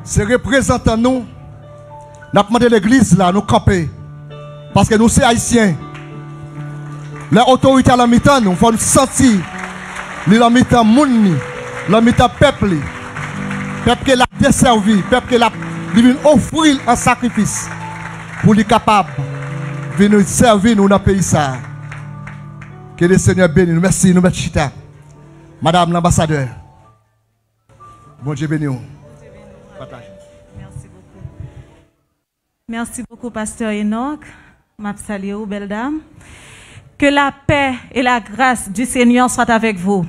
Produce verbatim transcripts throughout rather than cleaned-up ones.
Se reprezantan nou. N ap mande legliz la, nou kanpe. Paske nou se Ayisyen. Lè otorite a nan mitan nou, fò nou santi li nan mitan moun li, nan mitan pèp li. Pèp ke l ap desèvi, pèp ke l ap, li vin ofri l an sakrifis pou li kapab vin sèvi nou nan peyi sa a. Ke le Senyè beni nou. Mèsi, nou mèt chita. Madam lanbasadè, Bondye beni w. Pataje. Merci beaucoup. Merci beaucoup, Pasteur Enoch. M ap salye ou, bèl dam. Que la paix et la grâce du Seigneur soient avec vous.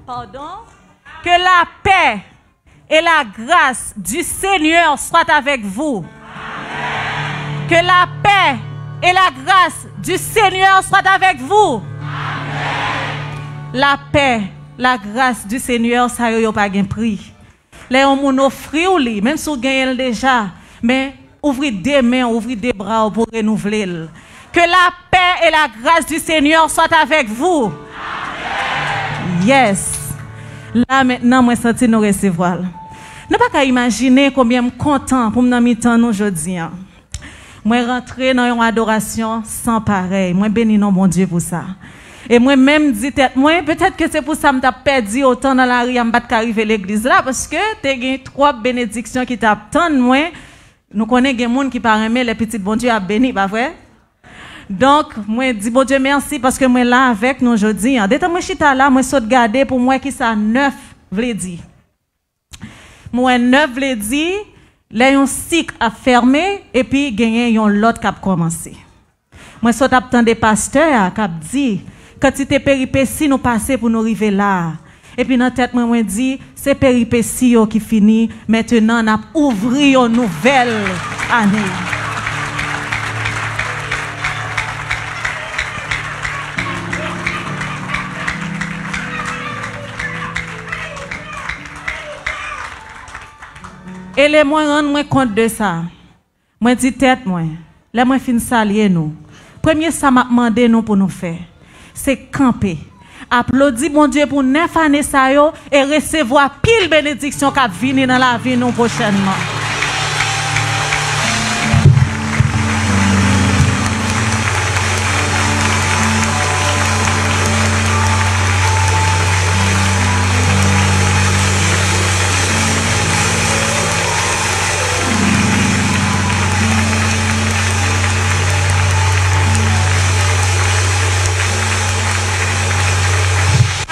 Pardon? Que la paix et la grâce du Seigneur soient avec vous. Que la paix et la grâce du Seigneur soient avec vous. La paix, la grâce du Seigneur, sa yo, yo pa gen pri. Lè yon moun ofri w li, menm si w genyen l deja, men ouvri de men w, ouvri de bra w pou renouvle l. Que la paix et la grâce du Seigneur soient avec vous. Yes. La mentnan, mwen santi nou resevwa l. Nou pa ka imajine konbyen m kontan pou m nan mitan nou jodi a. Mwen rantre nan yon adorasyon san parèy. Mwen beni non Bondye pou sa. E mwen menm di tèt mwen, petèt ke se pou sa m t ap pèdi otan nan lari a, m pa t ka rive legliz la, paske te gen twòp benediksyon ki t ap tann mwen. Nou konnen gen moun ki pa renmen lè pitit Bondye ap beni, pa vre? Donk, mwen di Bondye mèsi paske mwen la avèk nou jodi a. Detan mwen chita la, mwen sot gade pou m wè kisa nèf vle di. Mwen wè nèf vle di lè yon sik ap fèmen epi genyen yon lòt k ap kòmanse. Mwen sot ap tande pastè a k ap di kantite peripesi nou pase pou nou rive la a. Epi nan tèt mwen, mwen di, se peripesi yo ki fini, mentenan n ap ouvri yon nouvèl ane. E lè mwen rann mwen kont de sa, mwen di tèt mwen, lè mwen fin salye nou, premye sa m ap mande nou pou nou fè, se kanpe, aplodi Bondye pou nèf ane sa yo e resevwa pil benediksyon k ap vini nan lavi nou pwochènman.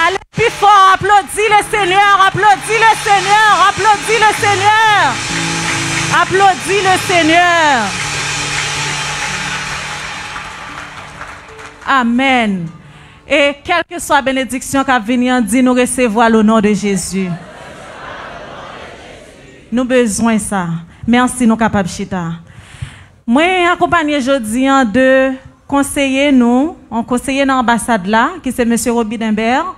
Ale pi fò, aplodi le Senyè, aplodi le Senyè, aplodi le Senyè. Aplodi le Senyè. Amèn. E kèlkeswa benediksyon k ap vini an, di nou resevwa l o non de Jezi. Nou bezwen sa. Mèsi, nou kapab chita. Mwen akonpanye jodi an de konseye nou, yon konseye nan anbasad la, ki se mesye Roby Denbert,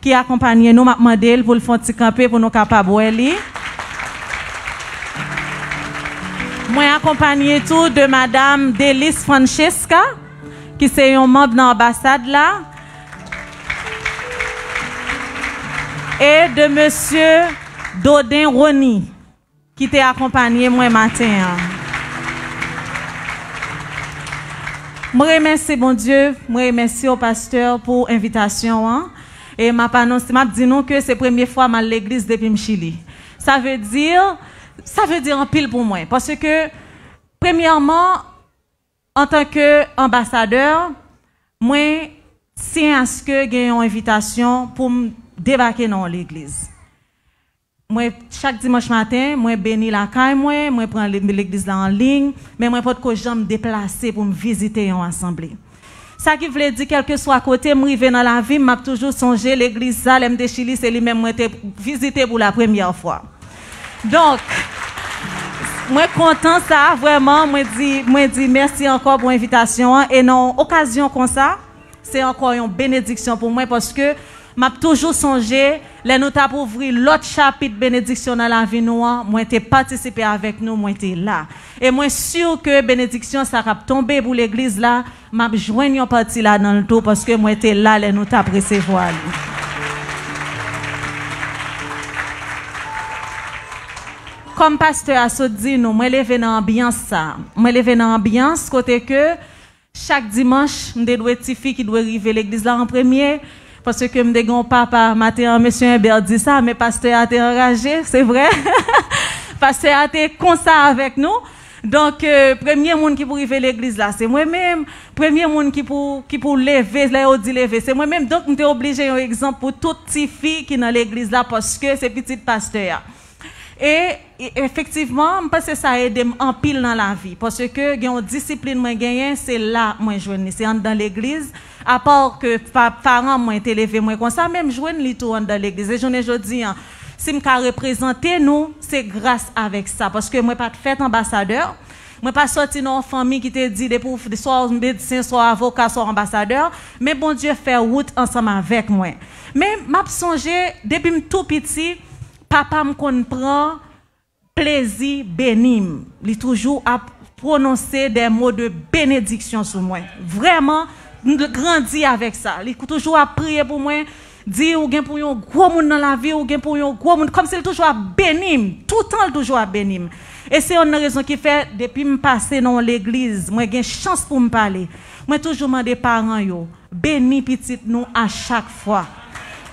ki akonpanye nou. M ap mande l pou l fè yon ti kanpe pou nou kapab wè li. Mwen akonpanye tou de madam Delice Francesca, ki se yon manm nan anbasad la, e de mesye Dodin Rony, ki te akonpanye mwen maten an. Mwen remèsye Bondye, mwen remèsye w, pastè, pou envitasyon an. E m ap anonse, m ap di nou ke se premye fwa m al legliz depi m Chili. Sa vle di, sa vle di anpil pou mwen. Paske, premyèman, antanke anbasadè, mwen siyen aske gen yon envitasyon pou m debake nan yon legliz. Mwen, chak dimanch maten, mwen beni lakay mwen, mwen pran le- legliz la an liy, men mwen potko janm deplase pou m vizite yon asanble. Sa ki vle di, kèlkeswa kote m rive nan lavi m, m ap toujou sonje legliz sa, lè m te Chili, se li menm mwen te vizite pou la premyè fwa. Donk, mwen kontan sa, vrèman, mwen di, mwen di mèsi ankò pou envitasyon an, e nan yon okazyon konsa, se ankò yon benediksyon pou mwen, paske m ap toujou sonje lè nou t ap ouvri lòt chapit benediksyon nan lavi nou an, mwen te patisipe avèk nou, mwen te la. E mwen si ke benediksyon sa k ap tonbe pou legliz la, m ap jwenn yon pati ladan l tou, paske mwen te la lè nou t ap resevwa li. Kòm pastè a sot di nou, mwen leve nan anbyans sa. Mwen leve nan anbyans kote ke chak dimanch, m te dwe tifi ki dwe rive legliz la an premye, paske m te gen yon papa, maten an, mesye Enbè di sa, men pastè a te anraje, se vre. Pastè a te konsa avèk nou. Donk, euh, premye moun ki pou rive legliz la, se mwen menm. Premye moun ki pou, ki pou leve, lè yo di leve, se mwen menm. Donk, m te oblije yon egzanp pou tout tifi ki nan legliz la, paske se pitit pastè a. E, e, efektivman, m panse sa ede m anpil nan lavi, paske gen yon disiplin mwen genyen, se la mwen jwenn li, se anndan legliz. Apa ke pa, paran mwen te leve mwen konsa, men m jwenn li tou anndan legliz. E jounen jodi an, si m ka reprezante nou, se gras avèk sa, paske mwen pa t fèt anbasadè. Mwen pa sòti nan yon fanmi ki te di, depi w, swa w medsen, swa w avoka, swa w anbasadè, men Bondye fè wout ansanm avèk mwen. Men m ap sonje, depi m tou piti, papa m konn pran plezi beni m. Li toujou ap pwononse des mots de bénédiction sou mwen. Vrèman, m grandi avèk sa. Li toujou ap priye pou mwen, di ou gen pou yon gwo moun nan lavi, ou gen pou yon gwo moun. Kòmsi li toujou ap beni m. Toutan li toujou ap beni m. E se yonn nan rezon ki fè, depi m pase nan yon legliz, mwen gen chans pou m pale. Mwen toujou mande paran yo, beni pitit nou a chak fwa.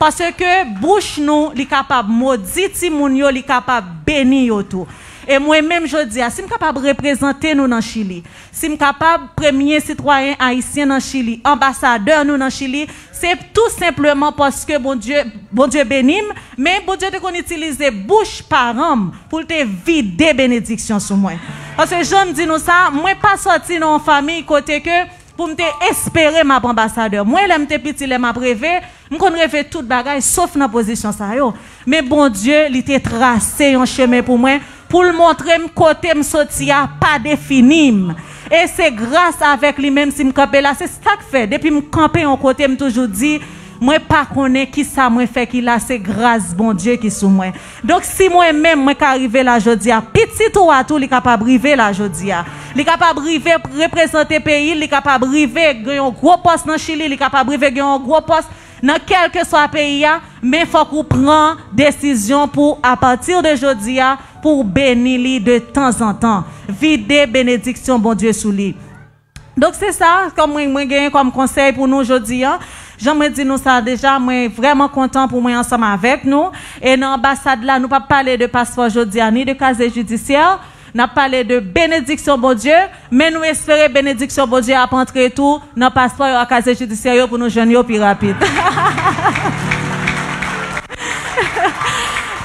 Paske bouch nou, li kapab modi timoun yo, li kapab beni yo tou. E mwen menm jodi a, si m kapab reprezante nou nan Chili, si m kapab premye sitwayen ayisyen nan Chili, anbasadè nou nan Chili, se tou senpleman paske Bondye, Bondye beni m, men Bondye te konn itilize bouch paran m pou l te vide benediksyon sou mwen. Paske jan m di nou sa, mwen pa sòti nan yon fanmiy kote ke pou m te espere m ap anbasadè. Mwen, lè m te piti, lè m ap reve, m konn reve tout bagay, sof nan pozisyon sa yo. Men Bondye, li te trase yon chemen pou mwen, pou l montre m kote m soti a pa defini m. E se gras avèk li menm si m kanpe la. Se sa k fè, depi m kanpe yon kote, m toujou di, mwen pa konnen kisa mwen fè ki la, se gras Bondye ki sou mwen. Donk, si mwen menm, mwen ka rive la jodi a, pitit ou a tou, li kapab rive la jodi a. Li kapab rive reprezante peyi l, li kapab rive gen yon gwo pòs nan Chili, li kapab rive gen yon gwo pòs nan kèlkeswa peyi a, men fòk ou pran desizyon pou, apati de jodi a, pou w beni li de tanzantan. Vide benediksyon Bondye sou li. Donk, se sa, kòm mwen, mwen genyen kòm konsèy pou nou jodi a. Jan mwen di nou sa deja, mwen vrèman kontan pou mwen ansanm avèk nou. E nan anbasad la, nou p ap pale de paspò jodi a, ni de kaziye jidisyè. N ap pale de benediksyon Bondye, men nou espere benediksyon Bondye ap antre tou nan paspò yo ak kaziye jidisyè yo pou nou jwenn yo pi rapid.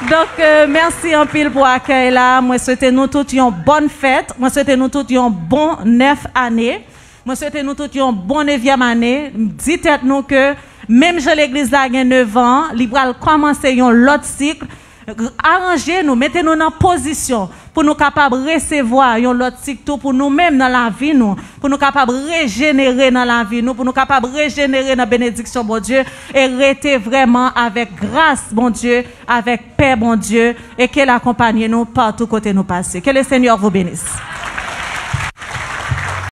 Donk, euh, mèsi anpil pou akèy la. Mwen swete nou tout yon bòn fèt. Mwen swete nou tout yon bon nèf ane. Mwen swete nou tout yon bon nevyèm ane. Di tèt nou ke menm jan legliz la gen nevan an, li pral kòmanse yon lòt sik. Aranje nou, mete nou nan pozisyon pou nou kapab resevwa yon lòt sik tou pou nou menm nan lavi nou, pou nou kapab rejenere nan lavi nou, pou nou kapab rejenere nan benediksyon Bondye e rete vrèman avèk gras Bondye, avèk pè Bondye, e ke l akonpanye nou patou kote nou pase. Que le Seigneur vous bénisse.